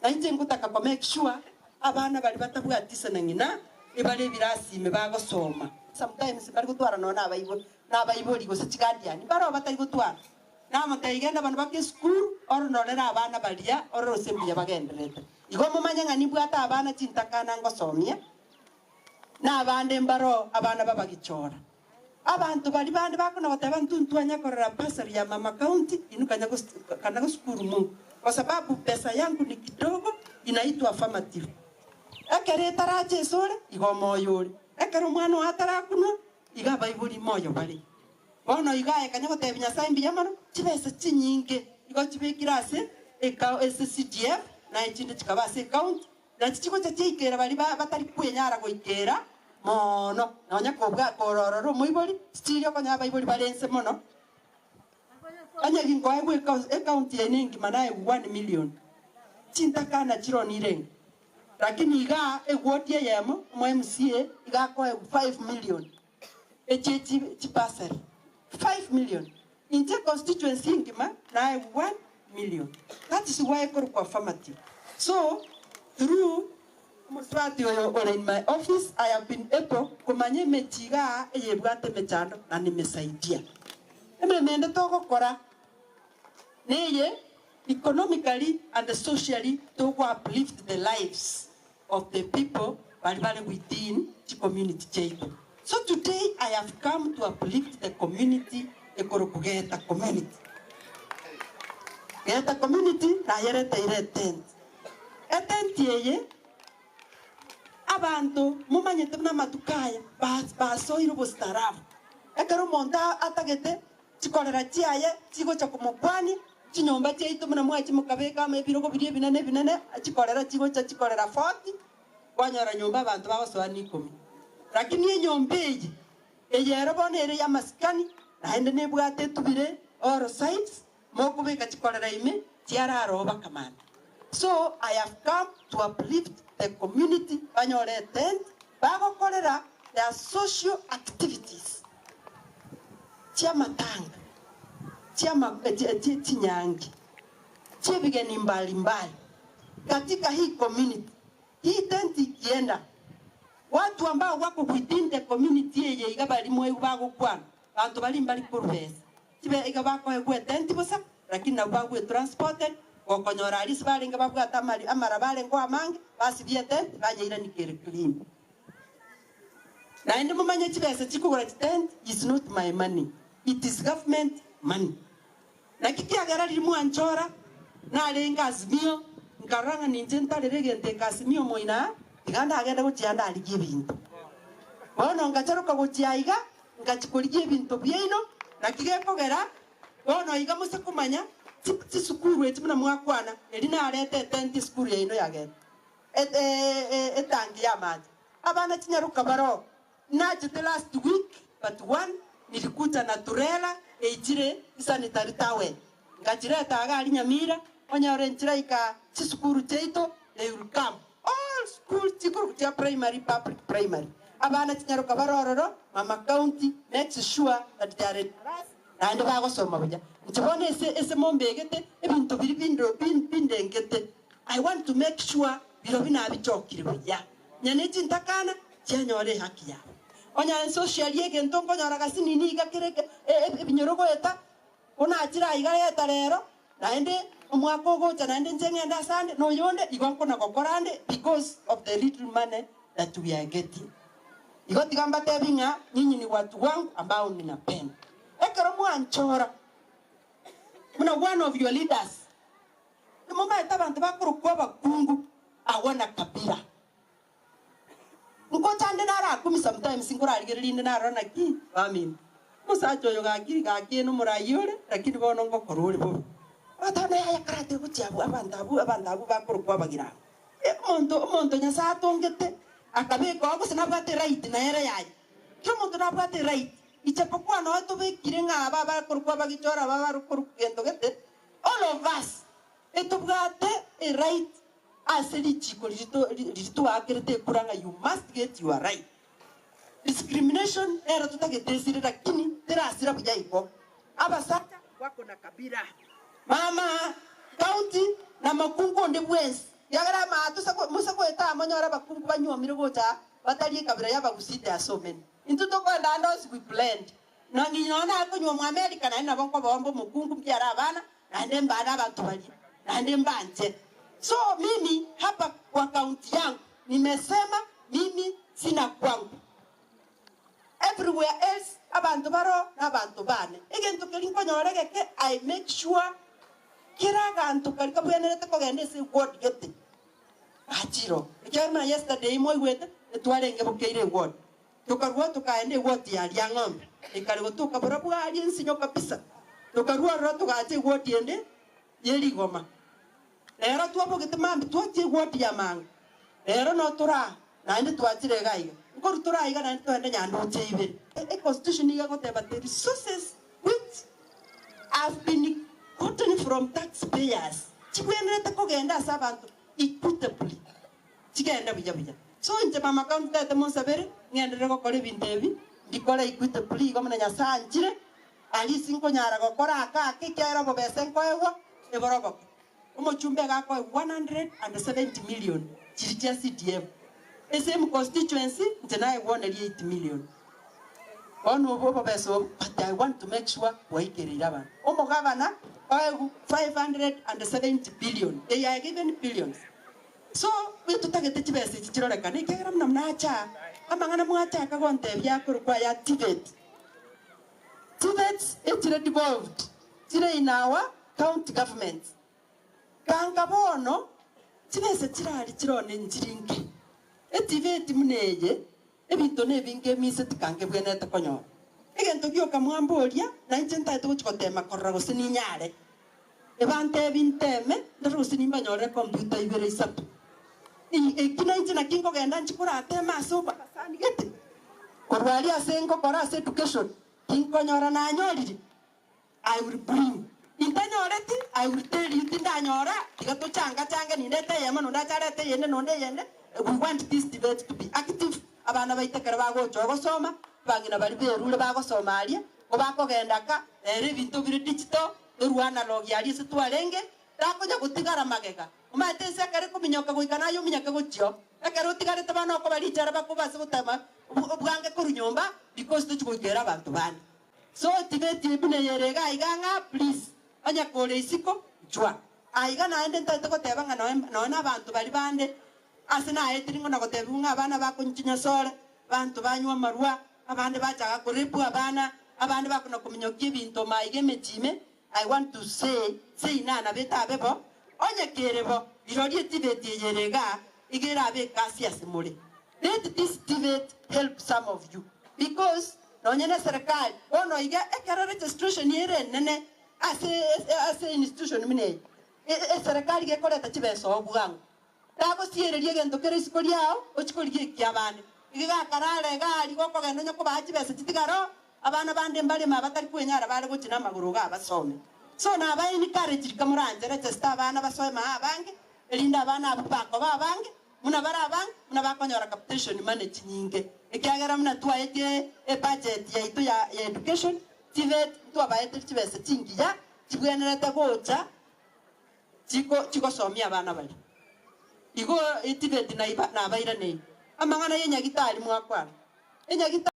Na inche ngotaka ko make sure abana baria batabwati ise na ng'ina ebare ebirasi ime bagosoma. Sometimes mbari gotwara nonya na abaibori na abaibori gose chiguardian mbaroo batari gotwara. Namotebia genda abana bake esukuru ororore abana baria orore gose mbuya bagendererete. Igo momanye ng'a nimbwate abana chintakana ngosomia na abande mbaroo abana babagichora. Abanto baria bande bakona goteba ntwe ntwanya korora bursary ya mama county inwe kanya kana gosukuru Mungu kwa sababu pesa yangu ni kidogo inaitwa affirmative. Ekero etarache esore igo omoyo ore, ekero omwana oo atarakunwa igo abaibori moyo bare. Bono igo aye kanya gotebia Nyasae mbuya mono, chibesa chinyinge igo chibekire ase ase CDF na echinde chikaba ase ecounty Nachi chigocha chiaikera baria batari kwenyara goikera mono, nonya kobua kororora omoibori, tichiria okonyora abaibori bare inse mono. Onye ginkoegwa ecounty yaino engima naegwe one million, chintakana chironire enga. Lakini igaa eward eyemo, omo MCA iga akoegwa 5 million echie chibursary, 5 million. Inche constituency engima naegwe 1 million. That is why ekorokwa affirmative. So through omosubati oyo ore in my office, I have been able komanya emechi igaa eyebwate emechando na nimesaidia. Emeremo ende togokora neye economically and socially togo uplift the lives of the people bari bare within chicommunity chiaito. So today I have come to uplift the community ekorokwa Geta community. Geta community nayereteire etent. Etent eye abanto momanyete buna amatuko aya basoire obostaarabu. Ekero omonto atagete chikorera chiaye chigocha komokwania, chinyomba chiaito buna mwachi mokabeka amo ebirogo biria ebinene ebinene, chikorera chigocha chikorera 40, kwanyora nyomba abanto bagosoa na ikomi. Lakini enyomba eye, eye ero bono ere y'amasikani, naende nebwate etubire all sides, mokobeka chikorera ime, chiarara bakamana. So I have come to uplift the community banyore etent, bagokorera their social activities chiamatanga, chinyangi, chiebigeni mbalimbali katika hii community. Hii tent ikienda, watu ambao wako within the community eye iga bari mwegu bagokwana, banto bari mbari korubesa chibe iga bakoegwa etent bosa, lakini nabo bagwe transported gokonyora arisi barenge babwate amara barenge amange basibia etent banyeiranikere clean. Naende momanye chibesa chikogora chitent is not my money, it is government money. Naki kiagera riria mwanchora narenge Azimio, nkarora ng'a ninche ntarere egento eke Azimio moina, tiga ndagende gochia ndarigie ebinto. Bono ngacharoka gochia iga, ngachia korigia ebinto biaino, naki gekogera, bono iga mose komanya, chisukuru echi buna mwakwana, eri narete etent esukuru yaino yagenda. Etangi ya amache. Abana chinyaroka baroo, nachete last week but one, nilikuja na trailer eichire sanitary towel. Ngachireta iga aria Nyamira, onyore nchiraika chisukuru chiaito, they will come. All schools chikuru chia primary, public primary. Abana chinyaroka barororo, mama county makes sure that they are in class, naende bagosoma buya. Inche bono ase ase mombegete, ebinto biri bindo bindengete. I want to make sure biro binabichokire buya. Nyane chintakana, chianyore ehaki yabo. Onya socially egento nkonyora gasi nini iga kere ebinyoro goeta, onachire iga reta rero, naende omwaka ogocha naende inche ng'ende ase ande, na oyonde igo nkona gokora ande because of the little money that we are getting. Igo tiga mbatebi ng'a nyinyi ni watu wangu ambao ninapenda. Ekero mwanchora, muna one of your leaders, nimumaete abanto bakorokwa abakungu agwo na kabila. Nkocha nde narakumi sometimes nkorarigereria inde narora naki bamino. Omosacha oyo gaki gaki nomorai ore, lakini bono ngokora ore bobe. Batana yaya karate gochia abwo abanto abwo abanto abwo bakorokwa abagirango. Omonto omonto Nyasaye atongete akabeka oo gose nabwate right nere yaye. Kera omonto nabwate right. Ijapokuwa noe tobekire ng'a aba bakorokwa abagichora aba bakorokwa gento gete, all of us etobwate a right ase richiko riri twakerete ekura ng'a you must get your right. Discrimination ero totagete esire lakini terasira buya igo. Abasacha wako na kabila. Mama county na makungu onde bwensi. Ekiagera amato ase mose goeta amo onyore abakungu banyuomire gocha aa, batari ekabira y'abagusii they are so many. Intwe tokoenda ande onsi we blend. Nonye nonya nare konyuomwa America naende nabo nkoboomba omokungu mbiare abana naende mbane abanto baria naende mbanche. So mimi hapa kwa county yangu nimesema mimi sina kwangu. Everywhere else abanto baroo nabanto bane. Egento keria nkonyora egeke I make sure kera aganto karia kabwenerete kogenda ase eward gete gachire oo. Ekiagera buna yesterday mwaigwete etwarenge bokeire eward. Tokarua tokaenda eward ya Riang'ombe ekare gotoka barabwo aria ensinyo kabisa. Tokarua ororo togacha eward ende ye rigoma. Rero twabogete mambia twachia eward ya Manga. Rero no tore aa naende twachire iga iga. Nkorwa tore aa iga naende togende Nyanduche ibere. Econstitution nigo egoteba the resources which have been gotten from tax payers chibwenerete kogenda ase abanto equitably, chigende buya buya. So inche mama county tete monsabere ng'enderere gokora ebinto ebi, mbikore equitably igo buna Nyasae anchire, aria ase nkonyara gokora aka ake ekiagera obobese nkoegwa eboroboke. Omochumba iga akoegwa 170 million chiria chia CDF. Esame constituency inche naegwonerie 8 million. Bono obo obobesa obo but I want to make sure bwaikereire abanto. Omogabana oegwe 570 billion, they are given billions. So oyo totagete chibesa echi chirorekane ekiagera buna mnacha aa, amang'ana mwachaka gontebia akorokwa aya TVET. TVETs echire devolved, chire in our county governments. Ganga bono chibesa chirari chirone nchiri inke. ETVET buna eye, ebinto nebinge emise tikange ebwenerete konyora. Egento gioka mwamboria, nainche ntagete gochia gotema korora gose ninyare. Ebantebi nteme, ndore gose nimbanyorere computer ibere isato. Eki nainche naki nkogenda nchie korateme ase obasani gete, korwa aria ase ngokora ase education, tinkonyora nanyorire. I will bring. Intanyoreti, I will tell you tindanyora, tiga tochanga change nindete eyemo nonde ache arete eyende nonde eyende, we want this debate to be active, abana baito ekero bagocha ogosoma, abang'ina baria berure bagosoma aria, ko bakogenda ka, rero ebinto bire digital, torwa analog aria ase twarenge, takonya gotigara magega. Omanyete ense ekero ekominyoka goika naye ominyoke gochio, ekero otigarete bono okoba richara bakoba ase gotema bwange korwa nyomba because tochi goikera abanto bande. So tibeti buna eyere iga iga ng'a please onye kore isiko chwa. Aiga naende ntaete goteba ng'a noe nonya na abanto baria bande ase naetire ng'a nagotebiwa ng'a abana bakonywa chinyasore, abanto banywa amarwa, abande bachaka korepwa abana, abande bakona kominyokia ebinto maiga emechie ime, I want to say, say nana betabe bo, onye kere bo, rirorio etibeti eyere igaa, iga erabe ekasi ase more. Let this TVET help some of you because nonye ne serikali bono iga ekero registration ere enene ase ase institution buna eye, eserekari gekoreta chibesa oo bwango. Tagosiereria egento kere isiko riao, ochie korigia ekiabande. Iga gakarara iga aria gokogenda onye kobaa chibesa chitigare oo, abana bande mbareme abatari kwenyara bare gochia namagoro iga abasome. So naba encourage rika moranche register abana basoe maa abange, erinde abana abwo bakoba abange, buna bare abange, buna bakonyora capitation money chinyinge. Ekiagera buna twaetie ebudget yaito ya ya education, TVET, ntwabaeteria chibesa chingiya, chibwenerete gocha chiko chigosomia abana baria. Igo eTVET naiba nabairaneirie. Amang'ana ya enyagitari mwakwana. Enyagitari.